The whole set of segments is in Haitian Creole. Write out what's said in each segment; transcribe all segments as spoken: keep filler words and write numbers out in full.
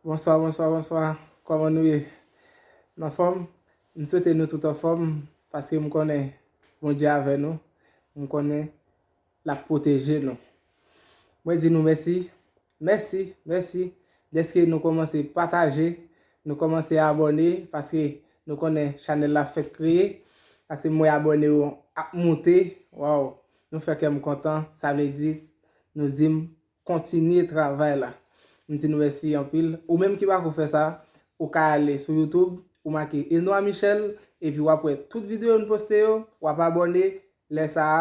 Bonswa, bonswa, bonswa. Kòman nou ye? N anfòm? M swete nou tout anfòm, paske m konnen Bondye avè nou. M konnen l ap pwoteje nou. Mwen di nou mèsi, mèsi, mèsi dèske nou kòmanse pataje, nou kòmanse abòne, paske nou konnen chanèl la fèk kreye. Paske m wè abòne yo ap moute. Waw, nou fè kè m kontan. Sa vle di, nou di m kontinye travay la. M di nou mèsi anpil. Ou menm ki pako fè sa, ou ka ale sou YouTube, ou make Enoa Michel, epi w ap wè tout videyo nou poste yo, w ap abòne. Lè sa a,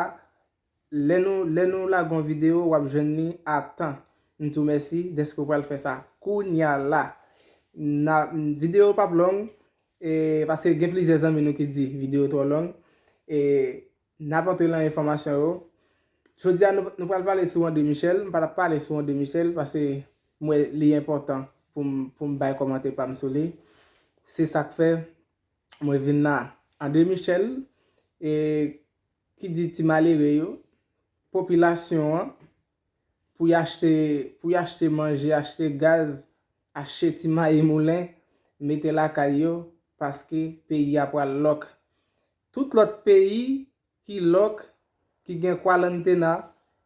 lè nou, lè nou lage yon videyo, w ap jwenn li a tan. M di w mèsi dèske w pral fè sa kounya la. Na, videyo p ap long, e, paske gen plizyè zanmi nou ki di videyo twò long. E, n ap antre nan enfòmasyon yo. Jodi a, nou, nou pral pale sou André Michel. M pa t ap pale sou André Michel paske m wè li enpòtan pou m, pou m bay kòmantè pa m sou li. Se sa k fè mwen vin la. André Michel, e, ki di ti malere yo, popilasyon an, pou y achte, pou y achte manje, achte gaz, achte ti mayi moulen, mete lakay yo, paske peyi a pral lòk. Tout lòt peyi ki lòk, ki gen kwalantena,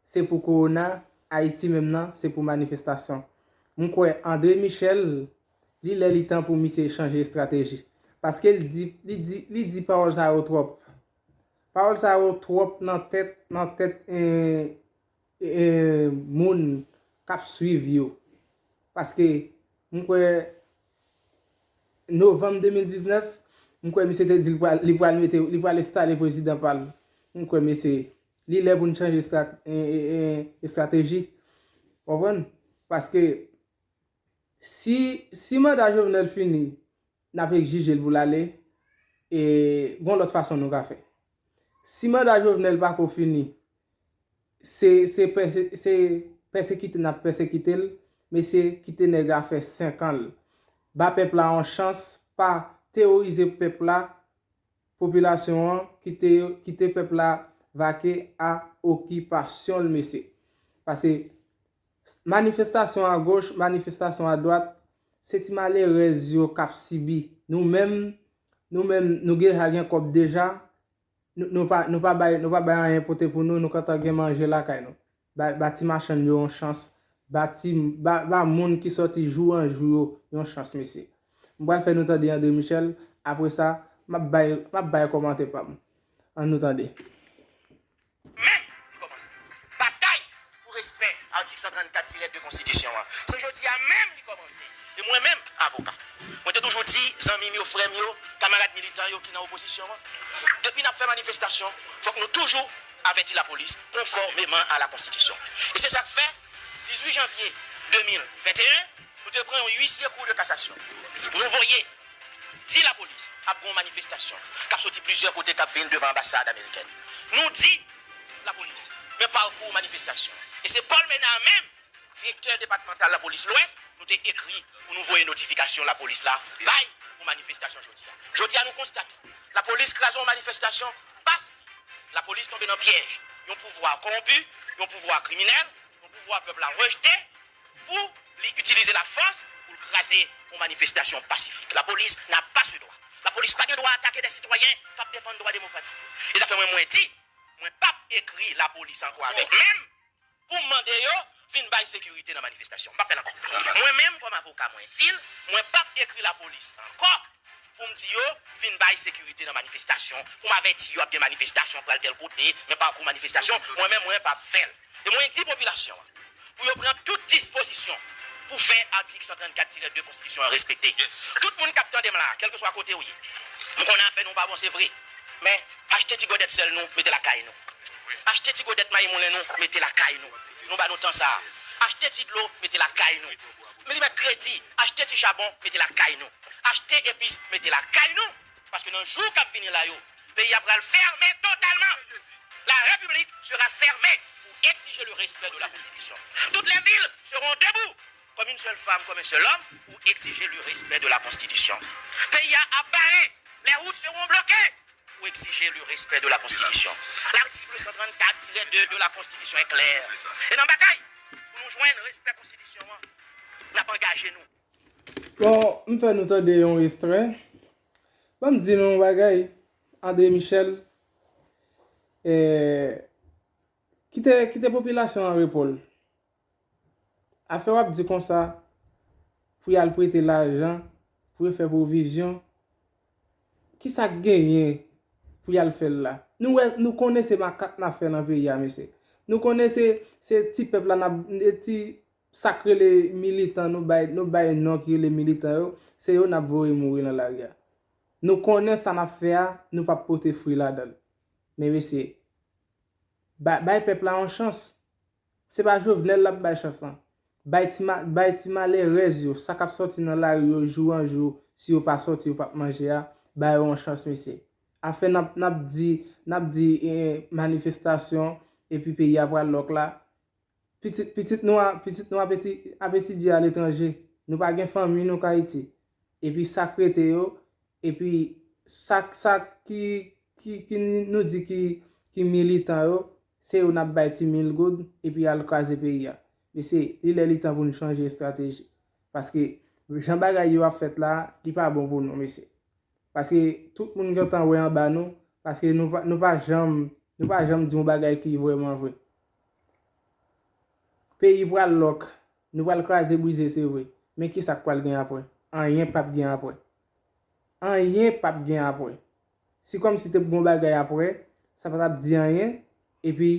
se pou kowona, Ayiti menm nan, se pou manifestasyon. M kwè André Michel, li lè li tan pou misye chanje estrateji. Paske li di, li di, li di pawòl sa yo twòp. Pawòl sa yo twòp nan tèt, nan tèt, eh, eh, moun k ap swiv yo. Paske m kwè novanm de mil diznèf, m kwè misye te di li pral, li pral mete, li pral enstale prezidan pa l. M kwè mesye, li lè pou n chanje estra-, e, e, e, estrateji. Konprann? Paske si, si manda Jovenel fini, n ap egzije l pou l ale, e gon lòt fason nou ka fè. Si manda Jovenel pako fini, se, se pèse-, se pèsekite n ap pèsekite l, mesye, kite nèg la fè senk an l. Ba pèp la yon chans, pa teworize pèp la, popilasyon an, kite, kite pèp la vake a okipasyon l, mesye. Paske manifestasyon agoch, manifestasyon adwat, se ti malerèz yo k ap sibi. Nou menm, nou menm, nou deja gen kòb deja, nou, nou pa, nou pa bay, nou pa bay anyen pote pou nou, nou kontan gen manje lakay nou. Ba, ba ti machann yo yon chans, ba ti, ba, ba moun ki sòti jou an jou yo yon chans, mesye. M pral fè nou tande André Michel, apre sa, m ap bay, m ap bay kòmantè pa m. Ann nou tande. Menm li kòmanse. Batay pou respè atik san trannkat tirè de konstitisyon an. Se jodi a menm li kòmanse. E mwen menm, avoka, mwen te toujou di zanmi m yo, frè m yo, kamarad militan yo ki nan opozisyon an, depi n ap fè manifestasyon, fòk nou toujou avèti lapolis konfòmeman a la konstitisyon. E se sa k fè, dizuit janvye de mil venteyen, nou te pran yon huissier Cour de cassation. Nou voye di lapolis ap gen yon manifestasyon k ap soti plizyè kote k ap vin devan anbasad amerikèn. Nou di lapolis, men pakou manifestasyon. E se Paul Ménard menm, direktè depatmantal lapolis Lwès, nou te ekri pou nou voye notifikasyon lapolis la bay pou manifestasyon jodi a. Jodi a, nou konstate lapolis kraze yon manifestasyon paske lapolis tonbe nan pyèj yon pouvwa kòwonpi, yon pouvwa kriminèl, yon pouvwa pèp la rejte, pou li itilize lafòs pou l kraze yon manifestasyon pasifik. Lapolis n'a pas ce droit. Lapolis pa gen dwa atake de sitwayen k ap defann dwa demokratik yo. E sa fè mwen, mwen di, mwen p ap ekri lapolis ankò avèk men m pou m mande yo vin bay sekirite nan manifestasyon. M p ap fè l ankò. Mwen menm, kòm avoka, mwen di l, mwen p ap ekri lapolis ankò pou m di yo vin bay sekirite nan manifestasyon, pou m avèti yo ap gen manifestasyon, pral tèl kote, men pakou manifestasyon, mwen menm, mwen p ap fè l. E mwen di popilasyon an pou yo pran tout dispozisyon pou fè atik san trannkat tirè de konstitisyon an respekte. Tout moun k ap tande m la, kèlkeswa kote w ye, m konnen afè nou pa bon, se vre. Men, achte ti gòdèt sèl nou, mete lakay nou. Achte ti gòdèt mayi moulen nou, mete lakay nou. Nou ba nou tan sa a. Achte ti dlo, mete lakay nou. Men li mèt kredi, achte ti chabon, mete lakay nou. Achte epis, mete lakay nou. Paske nan jou k ap vini la yo, peyi a pral fèmen totalman. La République sera fermée pour exiger le respect de la Constitution. Toutes les villes seront debout comme une seule femme, comme un seul homme, pour exiger le respect de la Constitution. Peyi a ap bare, les routes seront bloquées pour exiger le respect de la Constitution. L'article san trannkat tirè de de la Constitution est clair. E nan batay pou nou jwenn respè konstitisyon an, n ap angaje nou. Bon, m fè nou tande yon ekstrè. Ban m di nou yon bagay. André Michel, eh, kite, kite popilasyon an repo l. Afè w ap di konsa, pou y al prete lajan, pou yo fè pwovizyon, kisa k genyen pou y al fè l la? Nou wè, nou konnen se makak n ap fè nan peyi a, mesye. Nou konnen se, se ti pèp la n ap, e ti sa k rele militan, nou bay, nou bay non ki rele militan yo, se yo n ap voye mouri nan lari a. Nou konnen sa n ap fè a, nou p ap pote fwi ladan l. Men mesye, ba-, bay pèp la yon chans. Se pa Jovenel l ap bay chans lan. Bay ti ma-, bay ti malerèz yo, sa k ap sòti nan lari yo jou an jou, si yo pa sòti, yo p ap manje a, bay yo yon chans, mesye. Afè n ap, n ap di, n ap di, eh, manifestasyon, epi peyi a pral lòk la. Pitit, pitit nou a, pitit nou ap eti-, ap etidye aletranje. Nou pa gen fanmi nou k Ayiti. Epi sa k rete yo, epi sa, sa ki, ki, ki nou di ki, ki militan yo, se yo n ap bay ti mil goud, epi y al kraze peyi a. Mesye, li lè li tan pou nou chanje estrateji. Paske jan bagay yo ap fèt la, li pa bon pou nou, mesye. Paske tout moun gentan wè anba nou, paske nou pa, nou pa janm, nou pa janm di yon bagay ki vrèman vre. Peyi pral lòk, nou pral kraze brize, se vre. Men kisa k pral gen apre? Anyen p ap gen apre. Anyen p ap gen apre. Si kòmsi te pou gon bagay apre, sa pa t ap di anyen, epi,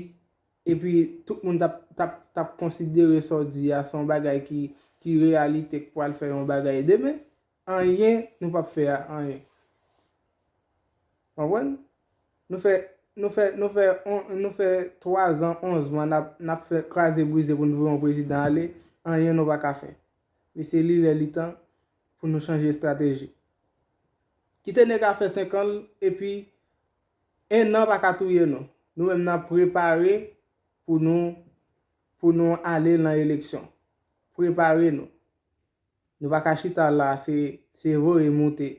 epi tout moun t ap, t ap, t ap konsidere sa w di a se yon bagay ki, ki reyalite, k pral fè yon bagay demen. Anyen nou p ap fè a, anyen. Konprann? Nou fè, nou fè, nou fè, on, nou fè twa zan, onz mwa, n ap, n ap fè kraze brize pou nou voye yon prezidan ale, anyen nou pa ka fè. Mesye, li lè li tan pou nou chanje estrateji. Kite nèg a fè senk an l, epi en an pa ka touye nou. Nou menm n ap prepare pou nou, pou nou ale nan eleksyon. Prepare nou. Nou pa ka chita la, se, se voye moute.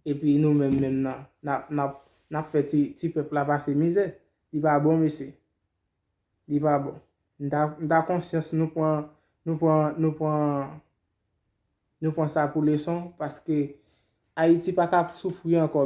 Epi nou menm, menm nan, n ap, n ap, n ap fè ti, ti pèp la pase mizè. Li pa bon, mesye. Li pa bon. M ta, m ta konsyans nou pran, nou pran, nou pran, nou pran sa pou leson, paske Ayiti pa ka soufri ankò,